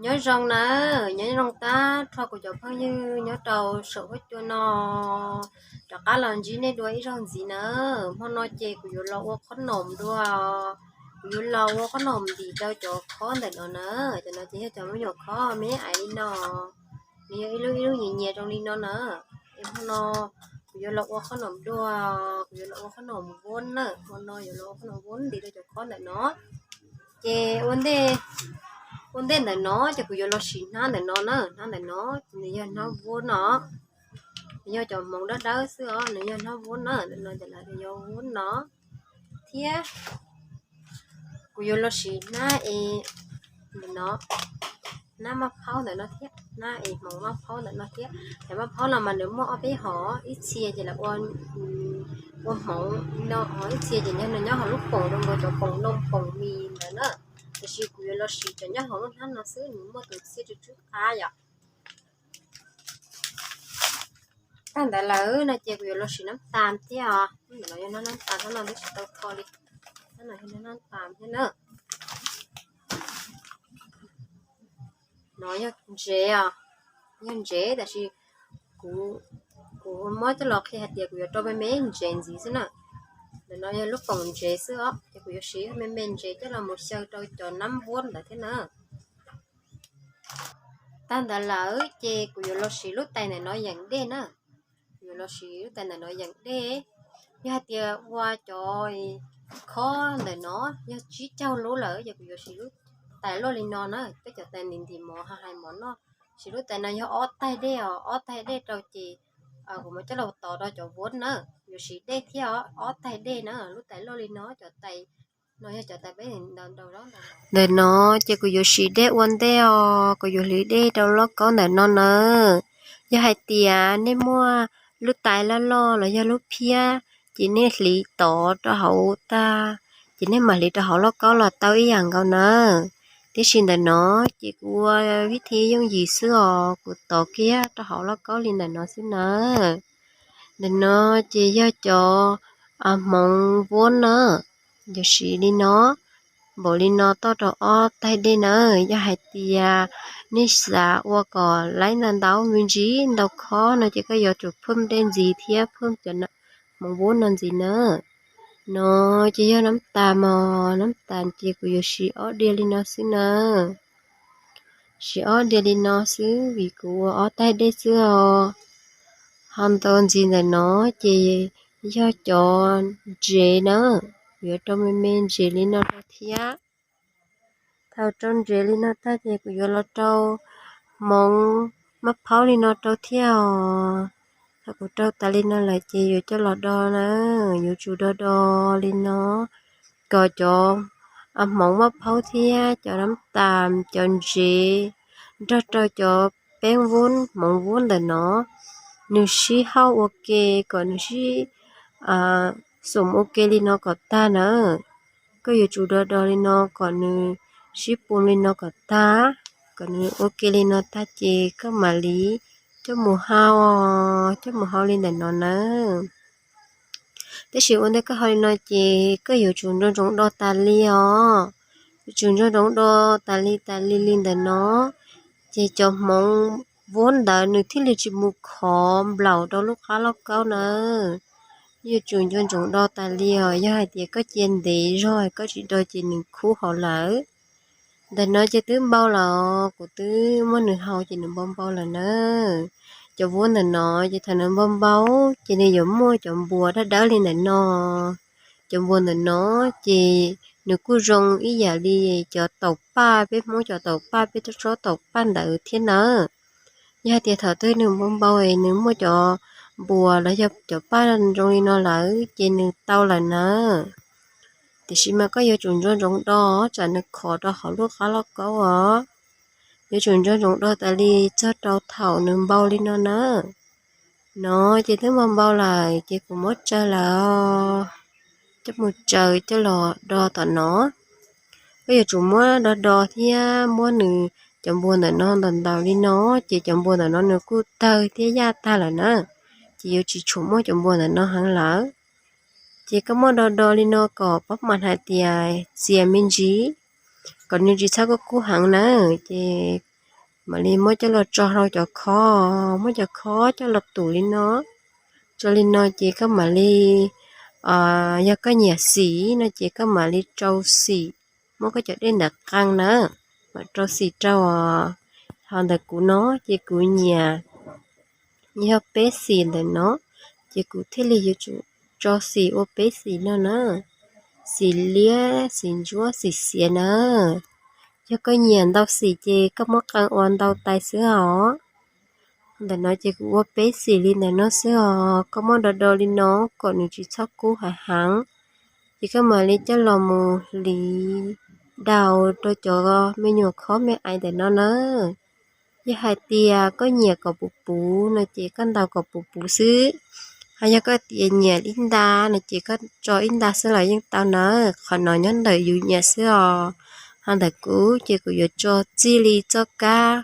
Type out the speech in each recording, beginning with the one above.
Nyob zoo na, nyob zoo tag nrho kuv cov phooj ywg nyob rau saum huab cua no. Rov qab los ntsib nej dua ib zaug ntxiv na. Hmo no ces kuv yuav los ua qhob noom dua. Kuv yuav los ua qhob noom ntim rau cov khob ntawm no na. Cov no ces yog cov me nyuam khob me ais li no. Nws yog ib lub ib lub nyias nyias zoo li no na. Es hmo no kuv yuav los ua qhob noom dua, kuv yuav los ua qhob noom vuab na. Hmo no yuav los ua qhob noom vuab ntim rau cov khob ntawm no. Ces ua ntej, ua ntej ntawm no ces kuv yuav los siv hnab ntawm no na, hnab ntawm no nws yog hnab vuab no, nws yog cov hmoov dawb dawb xwb os, nws yog hnab vuab na, ntawm no ces lawv yog vuab no. Thiab kuv yuav los siv hnab es ntawm no, hnab maj phaub ntawm no thiab, hnab es hmoov maj phaub ntawm no thiab. Cov maj phaub no mas nws muaj ob peb hom, ib txhia ces lawv ua, ua hmoov no, ib txhia ces nyob, nws nyob hauv lub poom zoo nkaus cov poom noom poom mis ntawd na. Tiam sis kuv yuav los siv cov nyob hauv lub hnab no xwb, nws muaj tus txiab tsw tsw qab yom. Tag ntawd lawm no ces kuv yuav los siv nab tas thiab os. Ntawm no yog nab tas, nab no twb tsis tau kho li. Nab no yog nab tas thiab na. No yog ntsev os, yog ntsev tab sis kuv, kuv muab coj los qhia hais tias kuv yuav rau me me ntsev ntxiv xwb na. Ntawm no yog lub poom ntsev xwb os, ces kuv yuav siv me me ntsev coj los mus xyaw rau cov nab vuab ntawd thiab na. Tag ntawd lawm ces kuv yuav los siv lub tais ntawm no yeem dej na. Kuv yuav los siv lub tais ntawm no yeem dej. Yog hais tias ua cov khob ntawm no yog tsib caug lub lawm ces kuv yuav siv lub tais loj li no na, peb cov tais ntim ntim mov hais mov noj. Siv lub tais no yog ob taig dej os, ob taig dej rau ces kuv mam coj los tov rau cov vuab na. Yuav siv dej thiab os, ob taig dej na, lub tais loj li no, cov tais no yog cov tais peb ntaus ntaus zaub ntaus. Ntawm no ces kuv yuav siv dej ua ntej os, kuv yuav hliv dej rau lauj kaub ntawm no na. Yog hais tias nej muaj lub tais loj loj los yog lub phiab, ces nej hliv tov rau hauv tag, ces nej mam hliv rau hauv lauj kaub los tau ib yam nkaus na. Tiam sis ntawm no ces kuv ua vib thib yooj yim xwb os, kuv tov kiag rau hauv lauj kaub li ntawm no xwb na. Ntawm no ces yog cov hmoov vuab na, yuav siv li no, npaum li no toj rau ob taig dej na. Yog hais tias nej xav ua kom laib ntau ntau me ntsis ntau khob no ces koj yuav tsum phwj dej ntxiv thiab phwj cov hmoov vuab no ntxiv na. No ces yog nab tas mog, nab tas ces kuv yuav siv ob diav li no xwb na. Siv ob diav li no xwb vim kuv ua ob taig dej xwb os. Ho ntau ntxiv ntawm no ces yog cov ntsev na, kuv yuav rau me me ntsev li no rau thiab. Thaum rau ntsev li no tag ces kuv yuav los rau hmoov maj phaub li no rau thiab os. Thaum kuv rau tas li no lawm ces yuav coj los do na, yuav tsum do do li no kom cov hmoov maj phaub thiab cov nab tas, cov ntsev nrog rau cov peeb vuab, hmoov vuab ntawm no nws sib hauj ua ke, kom nws sib xum ua ke li no kom tag na. Koj yuav tsum do do li no kom nws sib pum li no kom tag, kom nws ua ke li no tag ces koj mam li coj mus hau, coj mus hau li ntawm no na. Tab sis ua ntej koj hau li no ces koj yuav tsum nco ntsoov do tas li os. Yuav tsum nco ntsoov do tas li tas li li ntawm no, ces cov hmoov vuab ntawd nws thiaj li tsis mus khov nplaum rau lub qab lauj kaub na. Yuav tsum nco ntsoov do tas li os, yog hais tias koj cia ntev zog koj tsis do ces nws khub hauv lawm. Ntawm no ces twb npau lawm, kuv twb muab nws hau ces nws npau npau lawm na. Cov vuab ntawm no ces thaum nws npau npau ces nws yuav muaj cov npuas dawb dawb li ntawm no. Cov npuas ntawm no ces nws kuj zoo ib yam li cov taum paj, peb Hmoob cov taum paj, peb tsob taum paj ntawd thiab na. Yog hais tias thaum twg nws npau npau es nws muaj cov npuas los yog cov paj zoo li no lawm ces nws tau lawm na. Tiam sis mas koj yuav tsum nco ntsoov do tsam nws khov rau hauv lub qab lauj kaub os. Yuav tsum nco ntsoov do tas li txog rau thaum nws npau li no na. No ces twb npau npau lawm ces kuv muab tsaws lawm, coj mus tsaws coj los do tom no. Koj yuav tsum muab do do thiab muab nws cov npuas ntawm no ntaus ntaus li no, ces cov npuas ntawm no nws kuj tawg thiab yaj tag lawm na, ces yuav tsis tshua muaj cov npuas ntawm no heev lawm. Ces koj muab do do li no kom pab mam hais tias txias me ntsis, kom nws tsis txhob kub kub heev na, ces mam li muab coj los tso rau cov khob, muab cov khob coj los tus li no, tso li no ces koj mam li, yog koj nyiam xim no ces koj mam li rau xim, muab koj cov dej ntawd qee na, mam rau xim rau. Ho ntawm kuv no ces kuv nyiam yog peb xim ntawm no, ces kuv thiaj li yuav tsum tso xim ua peb xim no na, xim liab, xim ntsuab, xim xiav na. Yog koj nyiam ntau xim ces koj muab qee ua ntau tais xwb os. Ntawm no ces kuv ua peb xim li ntawm no xwb os, koj muab do do li no kom nws tsis txhob kub heev heev, ces koj mam li coj los mus hliv daus rau cov me nyuam khob me ais ntawm no na. Yog hais tias koj nyiam kom puv puv no ces koj ntaus kom puv puv xwb. Ho yog koj tias nyiam ib nta no ces koj tso ib nta xwb los yeej tau na. Qhov no nyob ntawm yus nyiam xwb os. Ho ntawm kuv ces kuv yuav tso txij li txoj kab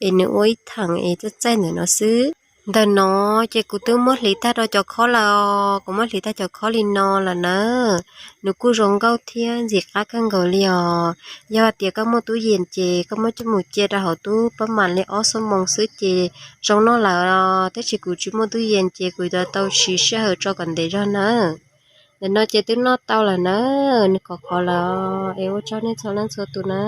es nws ua ib theem es txaij txaij ntawm no xwb. Ntawm no ces kuv twb muab hliv tag rau cov khob lawm os, kuv muab hliv tag cov khob li no lawm na. Nws kuj zoo nkauj thiab ntxim qab kawg nkaus li os. Yog tias koj muaj tub yees ces koj muab coj mus cia rau hauv tub pab mam li ob xuab moos xwb ces zoo noj lawm os. Tab sis kuv tsis muaj tub yees ces kuv yuav tau siv sij hawm tso kom ntev zog na. Ntawm no ces twb noj tau lawm na, nws qhuav qhuav lawm, es ua tsaug nej txhua leej txhua tus na.